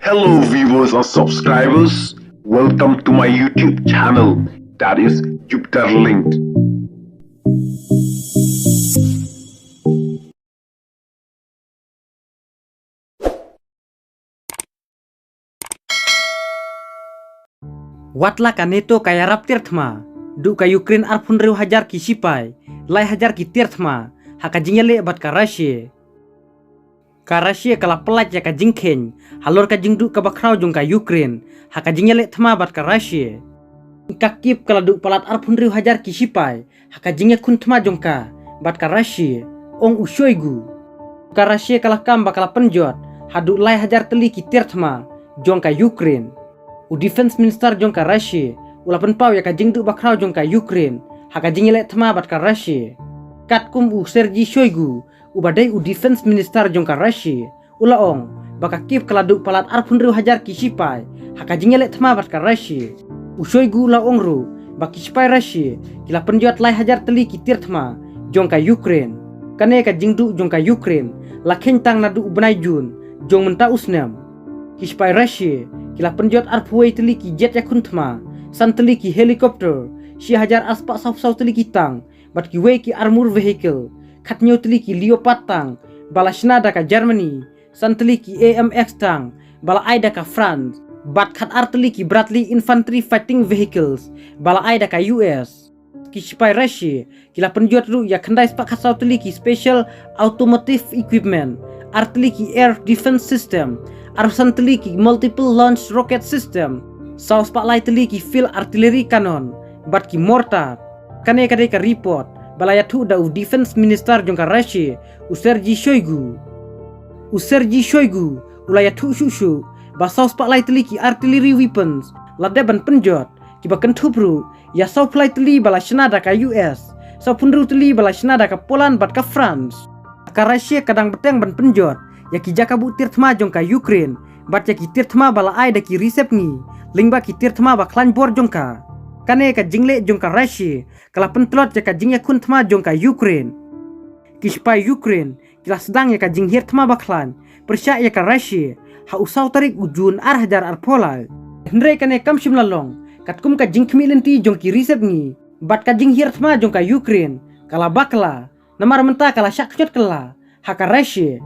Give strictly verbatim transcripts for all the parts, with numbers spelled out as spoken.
Hello, viewers and subscribers. Welcome to my YouTube channel, that is Jupiter Linked. Wat la ka NATO ka ïarap tiar thma, duh ka Ukraine arphew hynriew hajar ki sipai, lai hajar ki tiar thma ha ka jingïaleh bad ka Russia. Ka Russia ka la pyllait ïa ka jingkheiñ halor ka jingduh kaba khraw jong ka Ukraine ha ka jingïaleh thma bad ka Russia. Ka Kyiv ka la duh palat arphew hynriew hajar ki sipai ha ka jingïakhun thma jong ka bad ka Russia, ong u Shoigu. Ka Russia ka la kam ba ka la pynjot haduh lai hajar tylli ki tiar thma jong ka Ukraine. U Defense Minister jong ka Russia u la pynpaw ïa ka jingduh bakhraw jong ka Ukraine ha ka jingïaleh thma bad ka Russia. Katkum u Sergei Shoigu, uba dei u Defense Minister jong ka Russia, u la ong ba ka Kyiv ka la duh palat arphew hynriew hajar ki sipai ha ka jingïaleh thma bad ka Russia. U Shoigu u la ong ruh ba ki sipai Russia ki la pynjot lai hajar tylli ki tiar thma jong ka Ukraine. Kane ka jingduh jong ka Ukraine la kheiñ tang naduh u bnai June jong mynta u snem. Ki sipai Russia ki la pynjot arphew wei tylli ki jet ïakhun thma, san tylli ki helicopter, shi hajar arspah sawphew saw tylli ki tank, bad kiwei ki armor vehicle, khathynñiew tylli ki Leopard tank ba la shna da ka Germany, san tylli ki A M X tank ba la ai da ka France, bad khatar tylli ki Bradley infantry fighting vehicles ba la ai da ka U S. Ki sipai Russia ki la pynjot ruh ïa khyndai spah khatsaw tylli ki special automotive equipment, ar tylli ki air defense system, arphew san tylli ki multiple launch rocket system, saw spah lai tylli ki field artillery cannon, bad ki mortar. Kane ka dei ka report ba la ïathuh da u Defense Minister jong ka Russia, u Sergei Shoigu. U Sergei Shoigu u la ïathuh shuh shuh ba saw spah lai tylli ki artillery weapons la dep ban pynjot, kiba kynthup ruh ïa saw phew lai tylli ba la shna da ka U S, saw phew hynriew tylli ba la shna da ka Poland bad ka France. Ka Russia ka dang bteng ban pynjot ïa ki jaka buh tiar thma jong ka Ukraine bad ïa ki tiar thma ba la ai da ki rysep ngi, lyngba ki tiar thma ba khlaiñ bor jong ka. Kane ka jingleh jong ka Russia ka la pyntlot ïa ka jingïakhun thma jong ka Ukraine. Ki sipai Ukraine ki la sdang ïa ka jinghiar thma ba khlaiñ pyrshah ïa ka Russia ha u saw tarik u June ar hajar arphew lai. Hynrei kane kam shym la long katkum ka jingkhmih lynti jong ki rysep ngi, bad ka jinghiar thma jong ka Ukraine ka la bakla. Namar mynta ka la shah khñiot kylla ha ka Russia.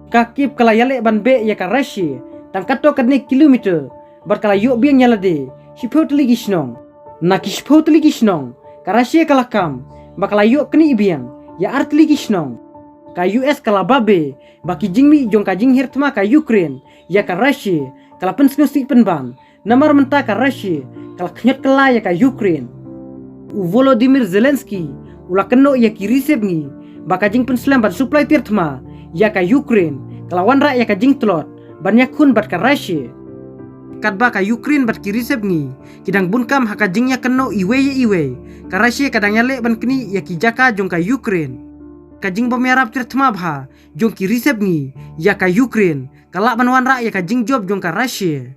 Ka Kyiv ka la ïaleh ban beh ïa ka Russia tang katto katne kilometer, bad ka la ïoh biang ïa lade shiphew tylli ki shnong. Na ki shiphew tylli ki shnong, ka Russia ka la kam ba ka la ïoh knieh biang ïa ar tylli ki shnong. Ka U S ka la babe ba ki jingmih jong ka jinghiar thma ka Ukraine ïa ka Russia ka la pynsngewsih pynban, namar mynta ka Russia ka la khñiot kylla ïa ka Ukraine. U Volodymyr Zelensky u la kynnoh ïa ki rysep ngi ba ka jingpynslem ban supply tiar thma ïa ka Ukraine ka la wanrah ïa ka jingtlot ban ïakhun bad ka Russia. Katba ka Ukraine bad ki rysep ngi ki dang bun kam ha ka jingïakynnoh iwei ïa iwei, ka Russia ka dang ïaleh ban knieh ïa ki jaka jong ka Ukraine. Ka jingbym ïarap tiar thma bha jong ki rysep ngi ïa ka Ukraine ka lah ban wanrah ïa ka jingjop jong ka Russia.